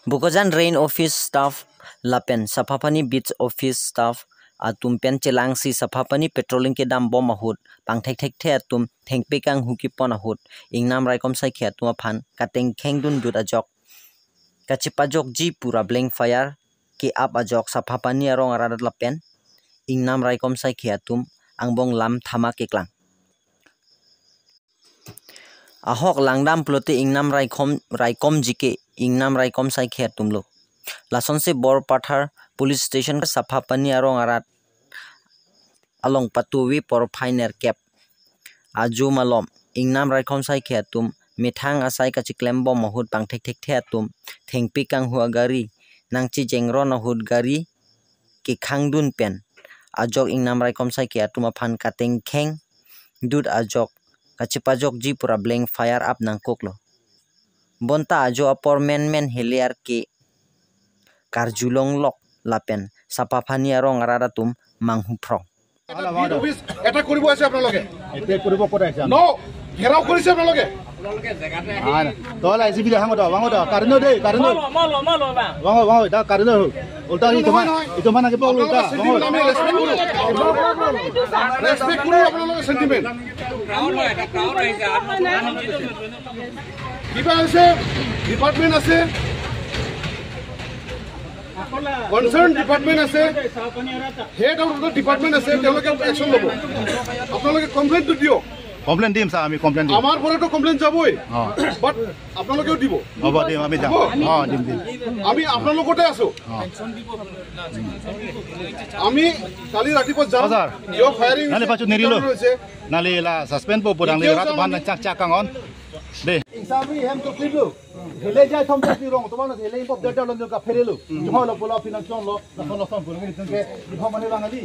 Bokajan range office staff lapen Saphapani beat office staff atum pen chelang si Saphapani patrolling ke dam bom ahut pangthek thek the atum thengpe kang hu ki pon ahut ingnam raikom sai khe atum phan kateng kheng dun dut ajok kachipajok ji pura blank fire ke ap ajok Saphapani arong aradat lapen ingnam raikom sai khe atum angbong lam thama ke klang ahok langdam plote ingnam raikom jike ingnam raikom sai khe atumlo lasonse Borpathar police station Saphapani arong arat along patuwi por finer cap aju malom ingnam raikom sai khe atum methang asai kachiklem bom mahut pangthek thek the atum thengpi kang hua gari nangchi jengron ahut gari ke khangdun pen ajok ingnam raikom sai khe atum phan kateng kheng dud ajok kachipajok ji pura blank fire up nangkoklo bonta ajo apor men men heliar ke karjulong lok lapen Saphapani arong araratum manghuprong এটা কৰিব আছে আপোনালোকে এতিয়া কৰিব ক'ত আছে ন ঘেৰাও কৰিছে আপোনালোকে তল আইসি বি হাঙ দাও বাঙ দাও কারণ দে কারণ মল মল বা বাঙ বাঙ দা কারণ উল্টা নি তোমার তোমার নাকি পাউল উল্টা আমি ৰেসপেক্ট কৰো আপোনালোকৰ সেন্টিমেন্ট কিবা আছে ডিপাৰ্টমেন্ট আছে কনসাৰ্ন ডিপাৰ্টমেন্ট আছে হেড অফ the department আছে তেওঁলোকে অ্যাকশন ল'ব আপোনালোকে কমপ্লেইনটো দিয়ক কমপ্লেইন দিম স্যাৰ আমি কমপ্লেইন দিম আমাৰ পৰাটো কমপ্লেইন যাবই বাট আপোনালোকেও দিব হ'ব দিম আমি যাম দিম দিম আমি আপোনালোকতে আছো আমি কালি ৰাতিপুৱা যাম কিয় ফায়াৰিং নালে পাছু নেৰিলো নালে লা সাসপেন্ড পো পদাং ৰাত ভান চাক চাক কাঙন দে ইনসামি হেম তো ক্লিপলো হেলে যায় থম তি রং তোমার হেলে ইম্প ডেটা লন কা ফেরেলো জহ ল পোলা ফিনান্স ল লখন লখন বলগে নিতকে লিভ মানে বাঙালি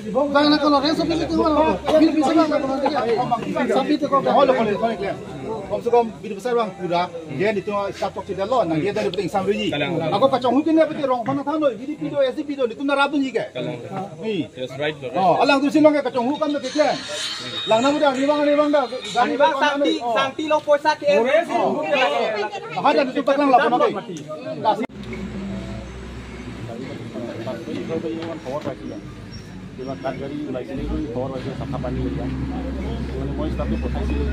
লিভ বাঙালি কোন রে সব কিছু কোন ফিল পিছে না সব তো হল কোন কোন কম সে কম বির বছর বাং পুরা যে নিতো স্টাফ টক চিদা ল না গে দা নিতো ইনসাম রি আগো কাচং হু কিনে পতি রং ফনা থানো বিডি পিডো এসি পিডো নিতো না রাবুন জি কে ই আলাং দুসি লঙ্গে কাচং হু কাম কে লাং না বুদা নি বাং নি বাং দা গানি বাং শান্তি শান্তি লো পয়সা কে হাজা নিতো পাকলাং লাব না খবৰ পাইছিলে কিবা কাঠ গাড়ী ওলাইছে নেকি খবৰ পাইছিলে চাফাপানী এৰিয়া মানে মই ষ্টাফটো পঠাইছিলোঁ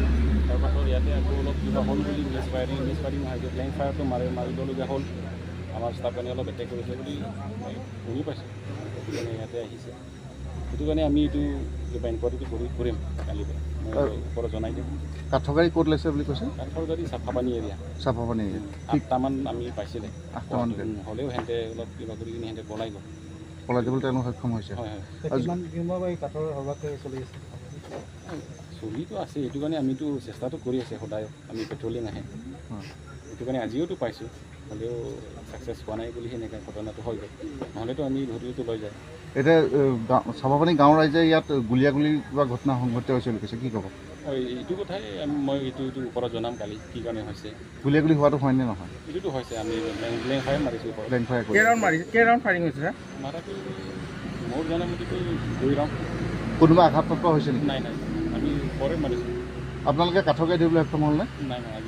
তাৰপাছত ইয়াতে আকৌ অলপ কিবা হ'ল বুলি মিছ ফায়াৰিং নহয় ব্লেংক ফায়াৰটো মাৰিবলগীয়া হ'ল আমাৰ ষ্টাফ কাৰণে অলপ এটেক কৰিছে বুলি মই শুনি পাইছোঁ সেইটো কাৰণে ইয়াতে আহিছে সেইটো কাৰণে আমি এইটো কিবা ইনকুৱাৰীটো কৰিম কালিৰ পৰা মই ওপৰত জনাই দিম কাঠৰ গাড়ী ক'ত লৈছে বুলি কৈছে কাঠৰ গাড়ী চাফাপানী এৰিয়া চাফাপানী এৰিয়া 8টামান আমি পাইছিলে 8টামান হ'লেও সিহঁতে অলপ কিবা কৰি কিনে সিহঁতে পলাই গ'ল পলাই যাবলৈ তেওঁলোক সক্ষম হৈছে হয় হয় চলিতো আছে এইটো কাৰণে আমিতো চেষ্টাটো কৰি আছে সদায় আমি পেট্ৰলিং আহে সেইটো কাৰণে আজিওতো পাইছোঁ হ'লেও ছাকচেছ হোৱা নাই বুলি সেনেকৈ ঘটনাটো হৈ গ'ল নহ'লেতো আমি ধৰিতো লৈ যায় এতিয়া চাফাপানী গাঁৱৰ ৰাইজে ইয়াত গুলীয়াগুলি কিবা ঘটনা সংঘটিত হৈছে বুলি কৈছে কি ক'ব এইটো কথাই মই এইটো ওপৰত জনাম কালি কি কাৰণে হৈছে গুলীয়াগুলি হোৱাটো হয়নে নহয় এইটোতো হৈছে আমি ব্লেংক ফায়াৰ মাৰিছোঁ ওপৰত ব্লেংক ফায়াৰ কেই ৰাউণ্ড ফায়াৰিং হৈছে মাৰাটো মোৰ জনামতেতো 2 ৰাউণ্ড কোনোবা আঘাতপ্ৰাপ্ত হৈছে নেকি নাই নাই আমি ওপৰত মাৰিছোঁ আপোনালোকে কাঠৰ গাড়ী ধৰিবলৈ সক্ষম হ'লনে নাই নাই।